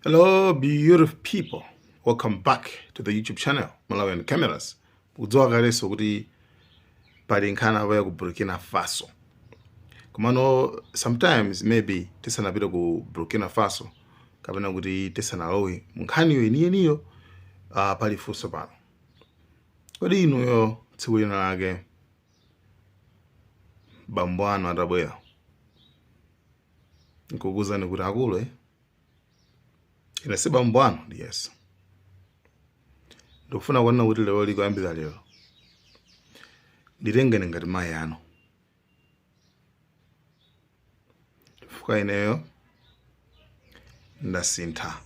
Hello, beautiful people. Welcome back to the YouTube channel, Malawian Cameras. Kudziwa kalenso kuti pali nkhani apa ya ku Burkina Faso. Komano sometimes maybe tisanapite ku Burkina Faso kapena kuti tisanalowe mu nkhaniyo yeniyeniyo, pali funso pano. Kodi inuyo tsiku lina lake bambo anu atabwera nkukuuzani kuti, akulu, ine si bambo anu ndi yes, ndikufuna kuona kuti lero likuyambira lero nditengeni ngati mayi anu, chifukwa ineyo ndasintha,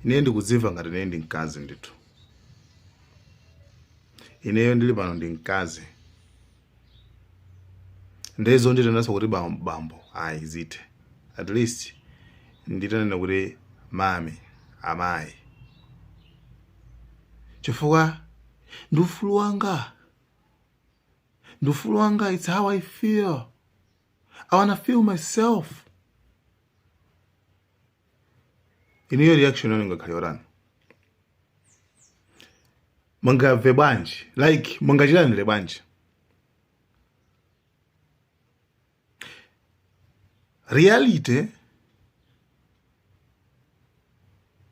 ineyo ndikudzimva ngati ineyo ndi mkazi ndithu, ineyo ndili pano ndi mkazi, ndezo nditanenso kuti bambo ayi, zithe, at least nditanena kuti mami, amayi, chifukwa ndi ufulu wanga, ndi ufulu wanga. It's how I feel. I wanna feel myself. Inuyo reaction yanu ingakhale yotani? Mungamve bwanji? Like, mungachilandire bwanji reality,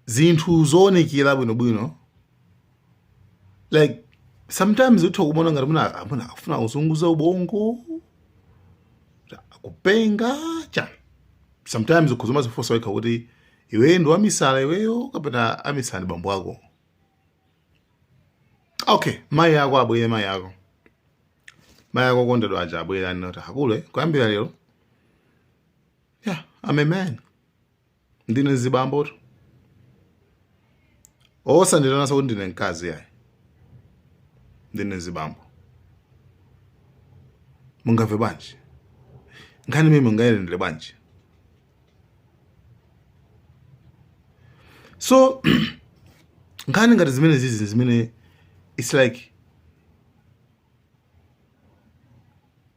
zinthu zoonekera bwinobwino? Like, sometimes utha kumaona ngati muna amuna akufuna kuzunguza ubongo, akupenga chani. Sometimes ukhoza kumazifunsa wekha kuti iweyo ndi wamisala iweyo kapena amisala ndi bambo ako. Okay, mayi ako abwere, mayi ako, mayi ako okondedwa aja abwere, anena kuti, akulu, kuyambira lero, yeah, I'm a man, ndine mzibambo tu, osanditananso kuti ndine mkazi yayi, ndine mzibambo. Mungamve bwanji nkhani imene? Mungayendere bwanji? So nkhani ngati zimene zizi zimene it's like,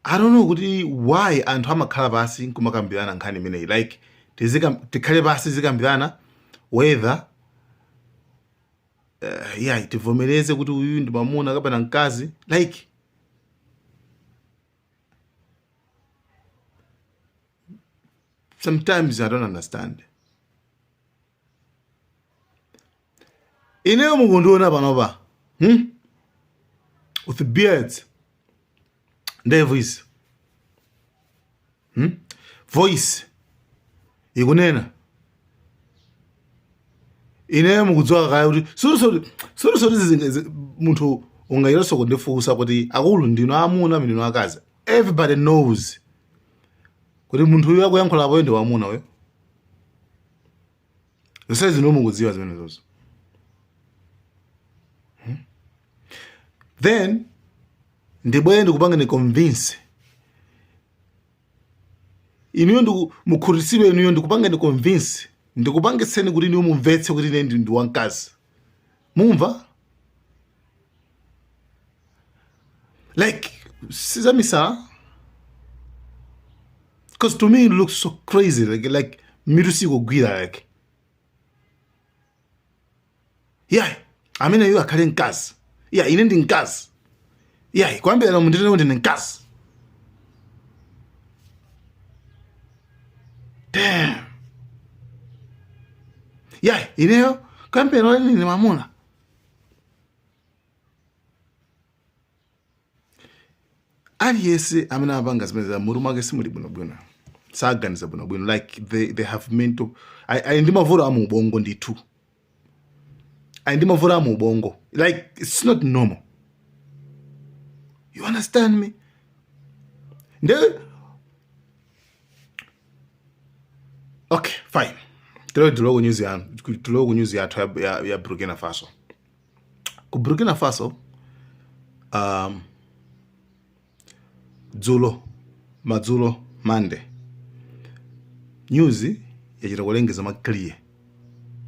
I don't know kuti why anthu amakhala pasi nkumakambirana nkhani imeneyi. Like, tikhale pasi zikambirana whether yeah, tivomereze kuti uyu ndi mwamuna kapena mkazi. Like, sometimes I don't understand. Ineyo mukundiona panopa, With beards, ndevu izi, Voice ikunena ineyo, mukudziwa kaya kuti soti munthu ungayirenso kundifunsa kuti, akulu, ndinu amuna, ndinu akazi? Everybody knows kuti munthu uyu akuyankhulapoyo ndi wamuna uyo. Zonse zino mukudziwa zimenezozo. Then ndibwere ndikupangeni convince inuyo, mukhutitsidwe inuyo, ndikupangeni convince, ndikupangitseni kuti inuyo mumvetse kuti ine ndi wamkazi. Mumva like sizamisala? Because to me it looks so crazy, like mitu sikugwira. Like, yeah, ameneyo akhale mkazi. Yeah, ine ndi mkazi. Yeah, kuyambira lero munditene kuti ndine mkazi. Damn. Yeah, ineyo kuyambira lero ndine mwamuna. Aliyense amene amapanga zimene mutu mwake simuli bwinobwino, saganiza bwinobwino. Like, they have mental, ali ndi mavuto a mu ubongo ndithu, ali ndi mavuto a mu ubongo. Like, it's not normal, you understand me? Nde okay, fine, tilowe ku news yanu, tilowe ku news yathu ya Burkina Faso. Ku Burkina Faso, dzulo madzulo, Monday, news yachita kulengeza ma clear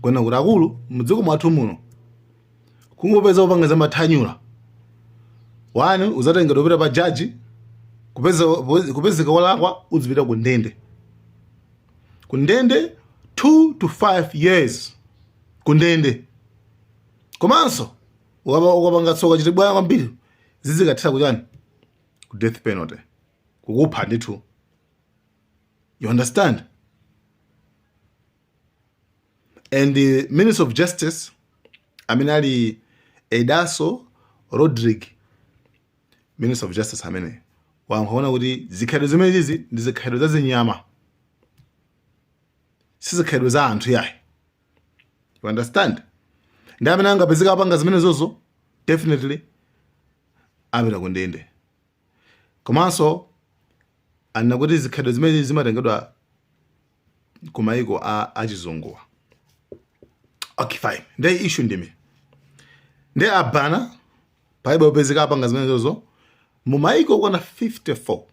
kuona kuti, akulu, mudziko mwathu muno kungopeza kupanga zamathanyula wani uzatengedwa kupita pa jaji, kupezeka walakwa uzipita ku ndende, ku ndende. 2 to 5 years kundende, komanso ukapanga tsoka chitibwana kwambiri zizikathira kuchani, ku death penalty, kukupha ndithu. You understand? And the Minister of Justice amene ali Edaso Rodrigue, Minister of Justice amene wayankhula kuti zikhalidwe zimenezi ndi zikhalidwe za zinyama, sizikhalidwe za anthu yayi. You understand? Ndi amene angapezeka apanga zimenezozo definitely apita kundende. Komanso anena kuti zikhalidwe zimenezi zimatengedwa ku maiko a achizunguwa. Okay, fine. Nde issue ndime nde abana palibe opezeka apanga zimenezozo mu maiko okwana 54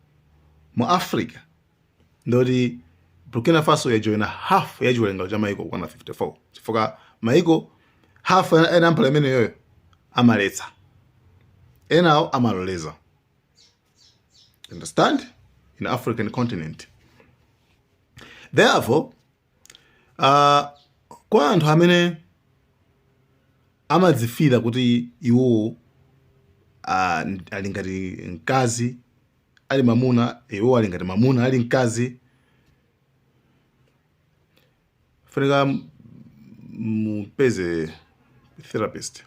mu Africa. Ndoti Burkina Faso yajoina half ya chiwerengero cha maiko okwana 54, chifukwa maiko half ena amphala imeneyoyo amaletsa, enawo amaloleza. Understand? In African continent. Therefore, kwa anthu amene amadzifira kuti iwowo ali ngati mkazi ali mamuna, iwowo ali ngati mamuna ali mkazi, funika mupeze therapist,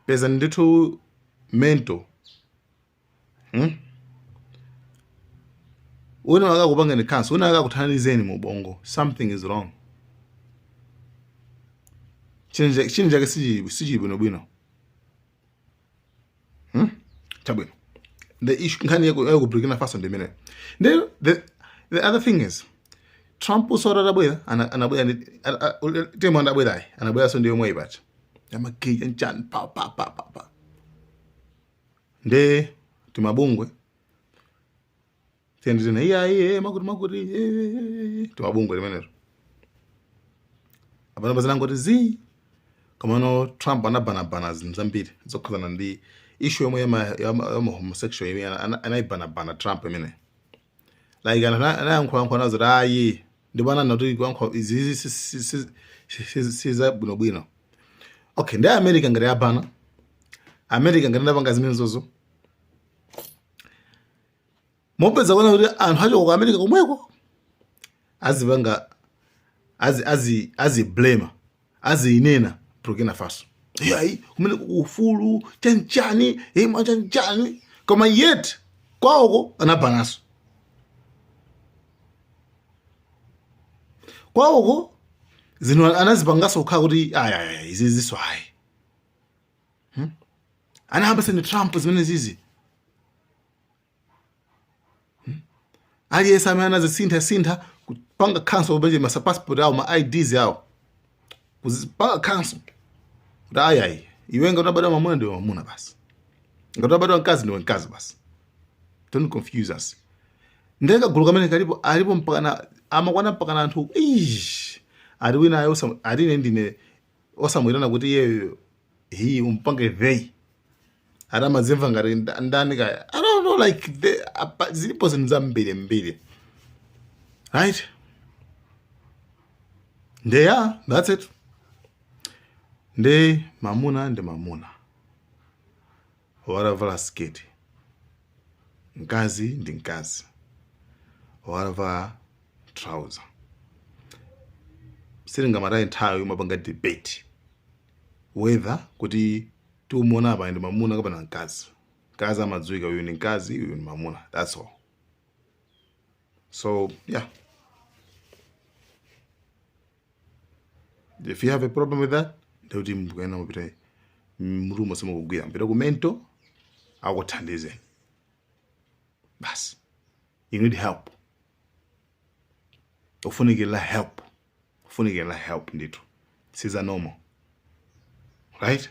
pezani ndithu mentor, Wina akakupangeni counsel, wina akakuthandizeni mu ubongo. Something is wrong, china chake sichili bwinobwino, Chabwino, the issue, nkhani yaku Burkina Faso ndi imeneyo. Then the other thing is Trump usora atabwera, anabwera temo anabwerayi, anabweranso ndi yomwe ipacha yama gay nchani, pa pa pa pa pa. Nde timabungwe tiyende tena iya iye makuti makuti, timabungwe limenelo apano pazinangoti zi. Komano Trump anabanabana zinthu zambiri zokhuzana ndi issue yomwe yama homosexual imene anayibanabana Trump imene like anayankhulayankhula nazo kuti ayi, ndipo ananena kuti kuyankhula izizi si zabwinobwino. Okay, ndi America ngati yabana, America ngati inapanga zimenezozo, mopeza kuona kuti anthu achoka ku America komweko azipanga azi blame, azinena Burkina Faso, yayi kumene ufulu chanchani ima chanchani, koma yet kwawoko anabanaso, kwawoko zinthu anazipangaso kukhala kuti ayayaya izi ziso ayi, Anayambasa ndi Trump zimene zizi, Aliyense amene anazisintha sintha, kupanga cancel kubenje ma passport awo, ma IDs awo, kuzipanga cancel kuti ayayi, iwe ngati unabadwa mwamuna ndiwe mwamuna basi, ngati unabadwa mkazi ndiwe mkazi basi, don't confuse us. Ndiye kagulu kamene kalipo alipo mpakana amakwana mpakana anthu ish, ati wina ayo ati ine ndine osamwirana kuti iyeyo he umpange they, ati amadzimva ngati ndani kaya, I don't know, like zilipo zinthu zambiri mbiri, right? Nde yeah, that's it. Nde mamuna ndi mamuna watavala sketi, mkazi ndi mkazi watavala trouser. Sitingamataye nthawi yomapanga debate whether kuti tiumuona apa ndi mamuna kapena mkazi. Mkazi amadziwika, uyu ndi mkazi, uyu ndi mamuna, that's all. So yeah, if you have a problem with that, ndikuti mukuyenda mupite mutumo simukugwira, mpite ku mental akuthandizeni basi. You need help, ufunikira help, ufunikira help ndithu, siza normal, right?